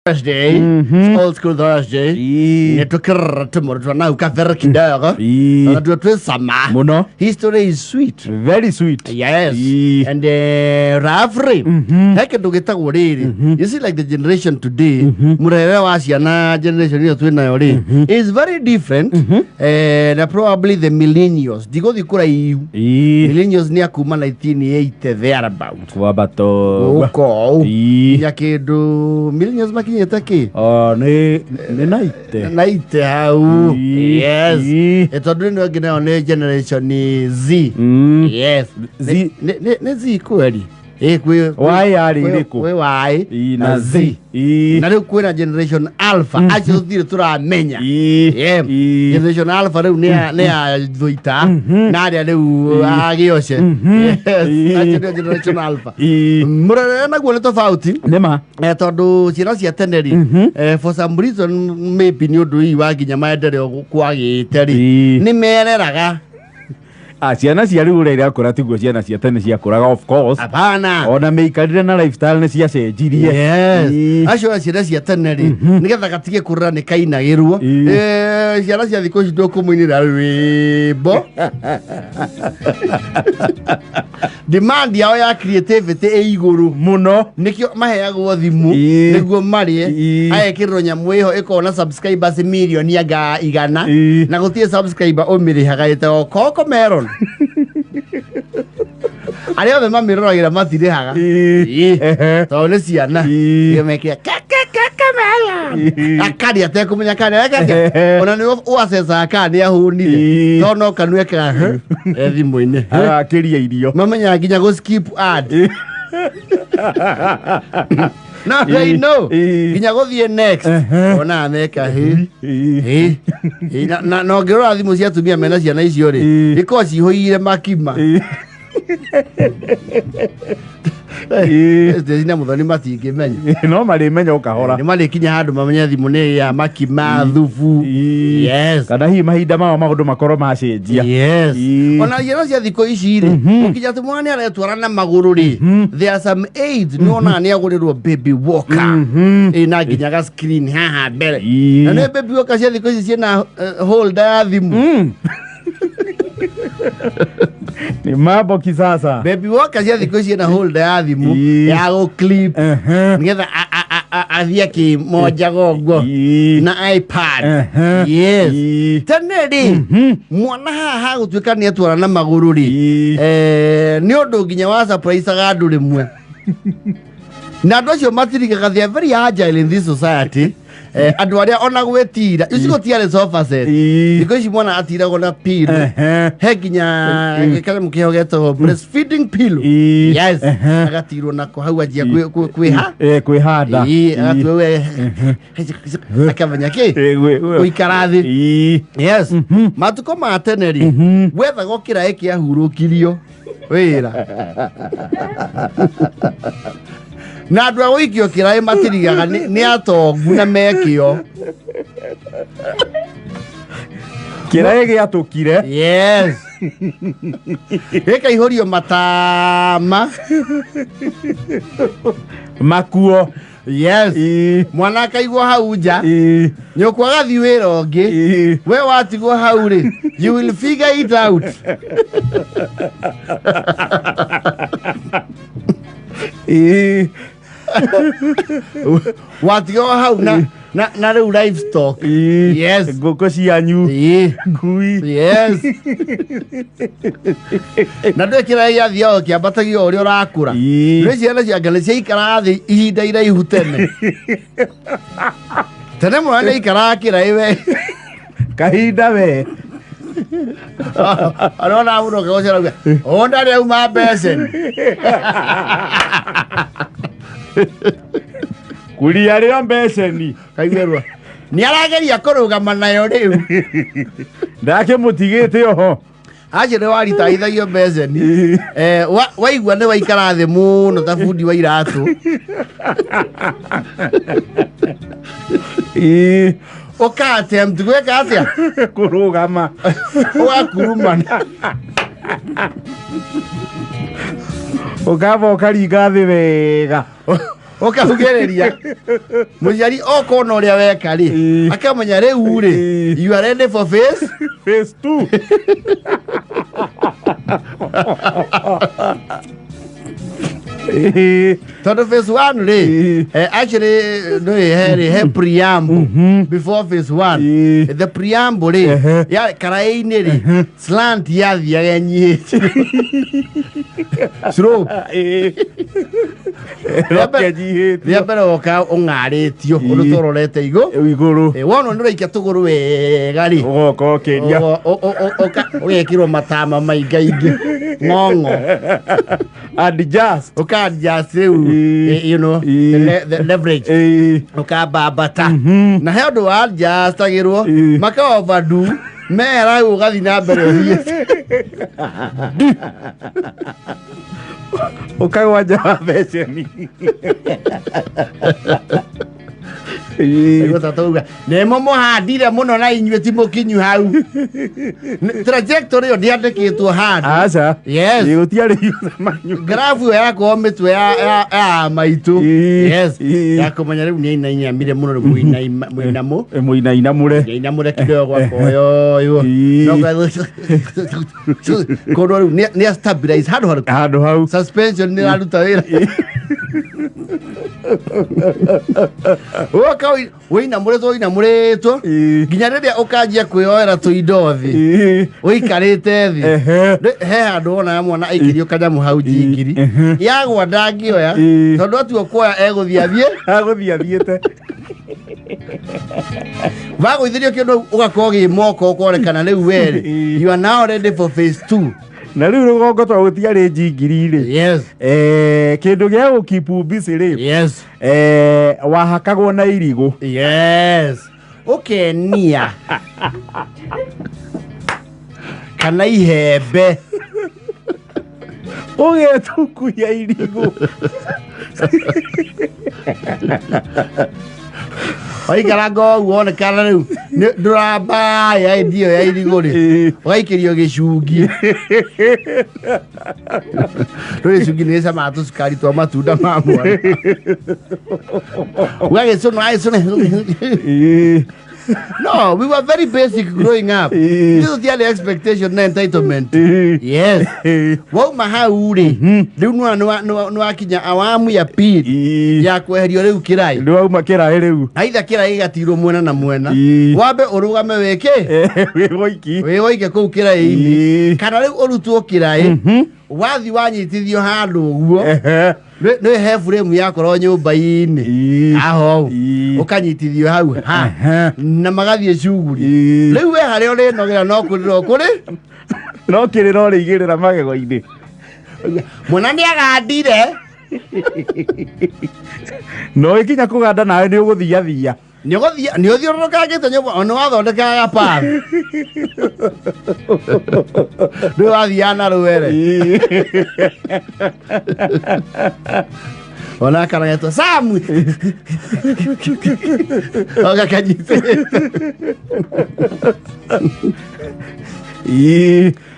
Thursday. It's old school Thursday. Ii. Nĩ tũkĩrora tũmũrũ twa nau kabere kidogo. Ii. Na tuo twĩ sama. Mũno. History is sweet. Very sweet. Yes. Ii. And roughly, he kĩndũ gĩtagwo rĩrĩ. You see, like the generation today, mũrerere wa ciana generation ĩyo twĩ nayo rĩ, is very different. Na probably the millennials. Ndigũthiĩ kũraihu. Ii. Millennials nĩ akuma 1980 thereabout. Kwambato. Gũkũ ũũ. Ii. Nginya kĩndũ millennials makinyĩte kĩ? Oh, nĩ naite. Naite hau. Ii. Yes. Ii. Tondũ ĩno ĩngĩ nayo nĩ generation Z. Yes. Z. Nĩ Z kweri. Ĩ kwĩ Y yarĩ ĩrĩkũ? Kwĩ Y Ii, na Z. Ii. Na rĩu kwĩna generation alpha acio tũtirĩ tũramenya. Ii. Yeah. Ii. Generation alpha rĩu nĩ ya thũita na arĩa rĩu agĩoce. Yes. Ii. Acio nĩo generation alpha. Ii. Mũrerere naguo nĩ tofauti. Nĩ ma. Tondũ ciana cia tene rĩ, for some reason, maybe nĩ ũndũ hihi wa nginya maendeleo kwagĩte rĩ, Ii. nĩ mereraga. Ah, ciana cia rĩu ũrĩa irakũra tiguo ciana cia tene ciakũraga, of course. Hapana. Ona mĩikarĩre na lifestyle nĩ ciacenjirie. Yes. Ii. Acio ciana cia tene rĩ, nĩgetha gatige kũrĩra nĩ kainagĩrwo. Ii. Ciana cia thikũ ici ndũkũmũinĩra rwĩmbo, demand yao ya creativity ĩ igũrũ. Mũno. Nĩkĩo maheagwo thimũ Ii. nĩguo marĩe. Ii. Agekĩrĩrwo nyamũ ĩho ĩkorwo na subscribers mirioni anga 100. Ii. Na gũtirĩ subscriber ũmĩrĩhaga, ĩtagwo Coco Melon. Arĩa othe mamĩroragĩra matirĩhaga. Ii. Ii. Ehe. Tondũ nĩ ciana. Ii. Mekĩra Coco Melon. Ii. Akarĩa atekũmenya kana nĩ atĩa. Ehe. Ona nĩ ũacecaga kana nĩ ahũnire. Ii. Tondũ no kanua ekaga e thimũ-inĩ. Agakĩria irio. Mamenyaga nginya gũ skip ad. Ii. No, they Ii. know. Ii. Nginya gũthiĩ next. Ehe. Ona meka hĩ. Ii. Hĩ. Hĩ, na ũngĩrora thimũ cia atumia mena ciana icio rĩ, Ii. ikoragwo cihũire makima. Ii. Ii. Stacy na Muthoni matingĩmenya. No marĩmenya o kahora. Nĩ marĩkinya handũ mamenye thimũ nĩ ya makima thubu. Ii. Yes. Kana hihi mahinda mao maũndũ makorwo macenjia. Yes. Ii. Ona ciana cia thikũ ici rĩ, gũkinya atĩ mwana nĩ aretwara na magũrũ rĩ, there are some aids nĩ wonaga nĩ agũrĩrwo baby walker. Ĩ na nginya ga screen haha mbere. Ii. Na nĩ baby walker cia thikũ ici ciĩna holder ya thimũ. Ni mambo kisasa. Baby walker cia thikũ ici ciĩna holder ya thimũ Ii. ya gũ clip nĩgetha athiĩ akĩmonjaga ũguo Ii. na iPad. Yes. Ii. Tene rĩ, mwana haha gũtuĩka nĩ atwara na magũrũ rĩ, Ii. Nĩ ũndũ nginya wa surpriseaga andũ rĩmwe na andũ acio matirigaga. They are very agile in this society. Andũ arĩa ona gwĩtira ici gũtiarĩ sofa set. Ii. Thikũ ici mwana atiragwo na pillow. He nginya kanyamũ keho getagwo breastfeeding pillow. Ii. Yes. Agatirwo nako hau anjia kwĩha. Kwĩhanda. Ii, agatua we akamenya kĩ gũikara thĩ. Ii. Yes. Matukũ ma tene rĩ, wethagwo kĩraĩ kĩahurũkirio wĩra na andũ a gũikio kĩraĩ matirigaga nĩ atongu na mekĩo. Kĩraĩ gĩatũkire. Yes, gĩkaihũrio matama. Makuo. Yes. Ii. Mwana akaigwo hau nja. Ii. Nyũkwa agathiĩ wĩra ũngĩ. Ii. We watigwo hau rĩ, you will figure it out. Ii. Watigwo hau na rĩu livestock. Ii. Yes. Ngũkũ cianyu. Ii. Ngui. Yes, na ndå kĩraĩ gĩathiaga kĩambatagio o ũrĩa ũrakũra. Ii. Nĩ ciana cia ngai ciaikaraga thĩ ihinda iraihu tene tene. Mwana nĩ aikaraga kĩraĩ we Kahinda we. Arona mũndũ akĩgocera o ndarĩ auma mbeceni. Kuria rĩo mbeceni. Kaiguerwa nĩ arageria kũrũgama nayo rĩu. Ndakĩmũtigĩte oho. Acio nĩ waritaithagio mbeceni. Waigua nĩ waikara thĩ mũno ta bundi wa iratũ. Ii. Ũka attempt gwĩka atĩa? Kũrũgama. Ũgakurumana. Ũkamba ũkaringa thĩ wega. Ũkaugĩrĩria mũciari okona ũrĩa weka rĩ, akamenya rĩu rĩ, you are ready for phase Phase 2. Tondũ phase 1 rĩ, actually nĩ he rĩ, he preamble before phase 1. The preamble rĩ, ya karaĩ-inĩ rĩ, slant yathiaga ĩnyihĩte slope. Rĩa mbere woka ũng'arĩtio ũndũ tũrorete igũ Igũrũ. Wona nĩ ũraikia tũgũrũ wega rĩ, Ũgoka ũkĩria. Ũgekĩrwo matama maingaingĩ ng'ong'o. Adjust. Ũka-adjust rĩu, the leverage ũkambambata na he ũndũ wa adjustagĩrwo maka overdo mera rĩu ũgathiĩ na mbere ũthiĩte. Ũkagwa nja wa beceni. Nĩguo tata uga nĩmo mũhandire mũno na inyuĩ ti mũkinyu hau. Trajectory ĩyo ndĩandĩkĩtwo handũ. Aca. Yes. Gũtiarĩ ũcemanio. Grafu ĩyo yakorwo mĩtwe ya maitũ. Yes. Ya kũmenya rĩu nĩ ainainyamire mũno rĩu mũinamũ. Mũinainamũre. Nĩainamũre kidogo gwakoyoywo. Kũndũ rĩu nĩ stabilize handũ harĩkũ. Handũ hau. Suspension nĩ ĩraruta wĩra. Woka wĩinamũrĩtwo wĩinamũrĩtwo nginya rĩrĩa ũkanjia kwĩyoera tũindo thĩ ũikarĩte thĩ. He handũ wonaga mwana aikĩrio kanyamũ hau njingiri yagwa ndangĩoya tondũ atua kuoya egũthiĩ athiĩ. Agũthiĩ athiĩte. Wagũithĩrio kĩndũ ũgakorwo gĩ moko ũkonekana rĩu werĩ, you are now ready for phase 2. Na rĩu rũgongo twa gũtiarĩ njingiri rĩ, kĩndũ gĩa gũkipu busy rĩ, wahakagwo na irigũ. Yes, ũkenia kana ihembe. Ũgetukuya irigũ. Waikaranga ũguo wonekana rĩu ndũrambaya ĩndi ĩyo ya irigũ rĩ, ũgaikĩrio gĩcungi. Rĩu gĩcungi nĩ gĩcamaga tũcukari twa matunda ma mwana, ũgagĩcũna agĩcũna. No, we were very basic growing up. This was the expectation na entitlement. Yes. Wauma hau rĩ, rĩu nĩwakinya awamu ya pili ya kweherio rĩu kĩraĩ. Nĩ wauma kĩraĩ rĩu. Aitha kĩraĩ gĩgatirwo mwena na mwena. Wambe ũrũgame wĩkĩ? Wĩ woiki. Wĩ woike kũu kĩraĩ-inĩ. Kana rĩu ũrutwo kĩraĩ, wathi wanyitithio handũ ũguo. Nĩ he buremu yakorwo nyũmba-inĩ. Aho ũkanyitithio hau ha na magathiĩ cuguri. Rĩu we harĩa ũrĩnogera no kũrĩra ũkũrĩ. No kĩrĩra ũrĩigĩrĩra magego-inĩ. Mwana nĩ agandire. No ĩkinya kũganda nawe nĩ ũgũthiathia. Nĩ ũgũthiĩ nĩ ũthiũrũrũkangĩte nyũmba o nĩ wathondekaga gapath rĩu wathiaga na rwere. Ona karagetwo Samu ogakanyitĩte.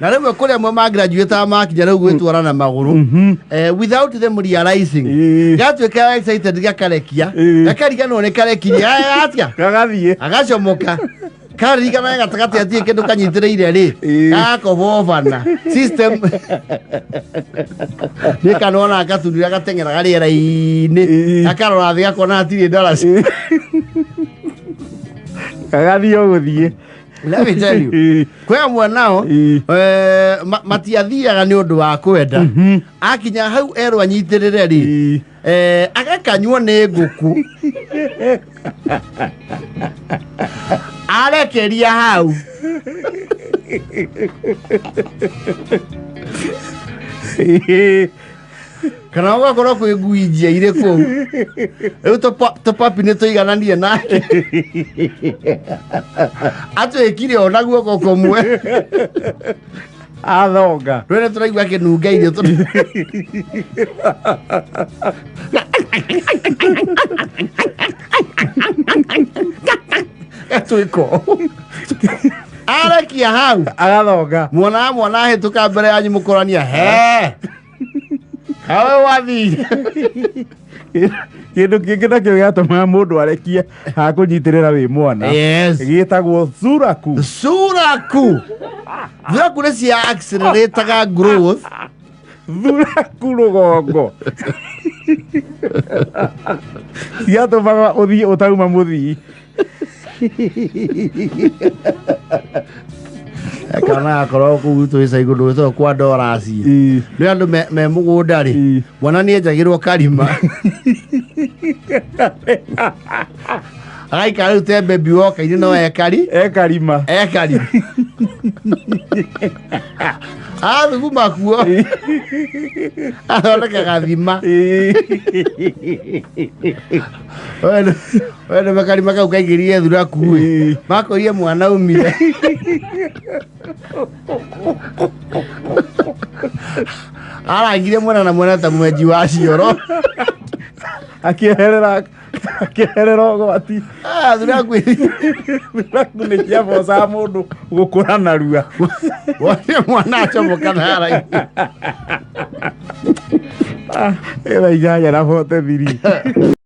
Na rĩmwe kũrĩ amwe magraduate makinya rĩu gwĩtwara na magũrũ, without them realizing, gatuĩka excited gakarekia. Gakariganĩrwo nĩ karekirie atia. Gagathiĩ. Agacomoka karirikana gatagatĩ atirĩ kĩndũ kanyitĩrĩire rĩ. Gakobobana system nĩ kanona gatunira gateng'eraga rĩera-inĩ. Gakarora thĩ gakona hatirĩ ndaraca. Gagathiĩ o gũthiĩ. Let me tell you, kwĩ amwe nao matiathiaga nĩ ũndũ wa kwenda. Akinya hau erwo anyitĩrĩre rĩ, agakanyuo nĩ ngũkũ arekeria hau. Kana ũgakorwo kwĩ ngui njiaire kũu rĩu tũpapi nĩ tũigananie nake atwĩkire ona guoko kũmwe. Athonga. Rwene tũraigua akĩnunga irio gatwĩko arekia hau. Agathonga. Mwana wa mwana ahĩtũka mbere yanyu mũkorania he hawe wathire. Kĩndũ kĩngĩ nakĩo gĩatũmaga mũndũ arekie hakũnyitĩrĩra wĩ mwana Yes. gĩtagwo thuraku. Suraku, thuraku nĩ cia accelerataga growth. Thuraku rũgongo ciatũmaga ũthiĩ ũtauma mũthii. Kana gakorwo kũu gwitũ gĩcagi kũndũ gwĩtagwo kwa Ndorasi, nĩ andũ me mũgũnda rĩ, mwana nĩ enjagĩrwo karima agaikara rĩu tembe mbiwoka-inĩ no ekari ekarima. Ekari athuguma kuo athondeka gathima. We nĩ karima kau kaingĩrire thuraku ĩ, makorire mwana umire arangire mwena na mwena ta mwenji wa cioro. Akĩeherera, akĩeherera ũgwati. Ah, thuraku. Thuraku nĩ ciabocaga mũndũ gũkũra narua. Wone mwana acomoka thara-inĩ. Ĩra 8:43.